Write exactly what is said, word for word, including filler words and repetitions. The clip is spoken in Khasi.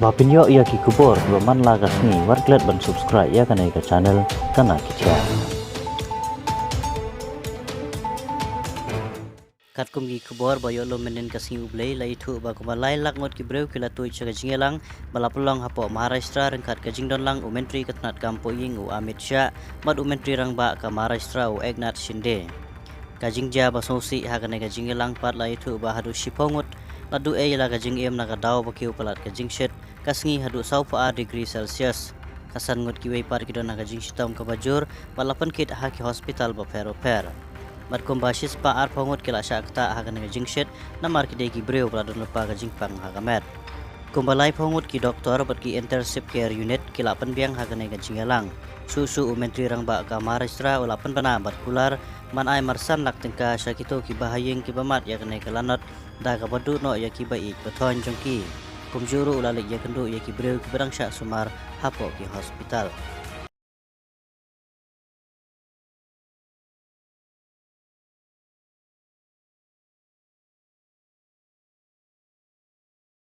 Ba pynïoh ïa ki khubor kiba man la ka sngi, wat klet ban subscribe ïa kane ka channel Kana Khithiah. Katkum ki khubor ba ïoh lum mynhynnin ka sngi U Blei, la ïathuh ba kumba lai lak ngut ki briew ki la tuid sha ka jingïalang ba la pynlong hapoh Maharashtra ryngkat ka jingdon lang u Myntri ka tnat kam poh ïing u Amit Shah bad u Myntri Rangbah ka Maharashtra u Eknath Shinde. Ka jingjia ba sngewsih ha kane ka jingïalang pat la ïathuh ba haduh shiphew ngut la duh ei ïa la ka jingim na ka daw ba kiew palat ka jingshit ka sngi haduh sawphew ar degree Celsius. Ka san ngut kiwei pat ki don ha ka jingshitom kaba jur bad la pynkit ha ki hospital bapher bapher. Bad kumba shispah arphew ngut ki la shah ktah ha kane ka jingshit namar ki dei ki briew ba la don lypa ka jingpang ha ka met. Kumba laiphew ngut ki doktor bad ki intensive care unit ki la pynbiang ha kane ka jingïalang. Shuh shuh u Myntri Rangbah ka Maharashtra u la pynbna bad kular ban ai marsan lak tyngka sha kito kiba ha ïing kiba mad ïa kane ka lanot da kaba duh noh ïa kiba ïeit ba thoiñ jong ki. Kumjuh ruh u la leit ïakynduh ïa ki briew kiba dang shah sumar hapoh ki hospital.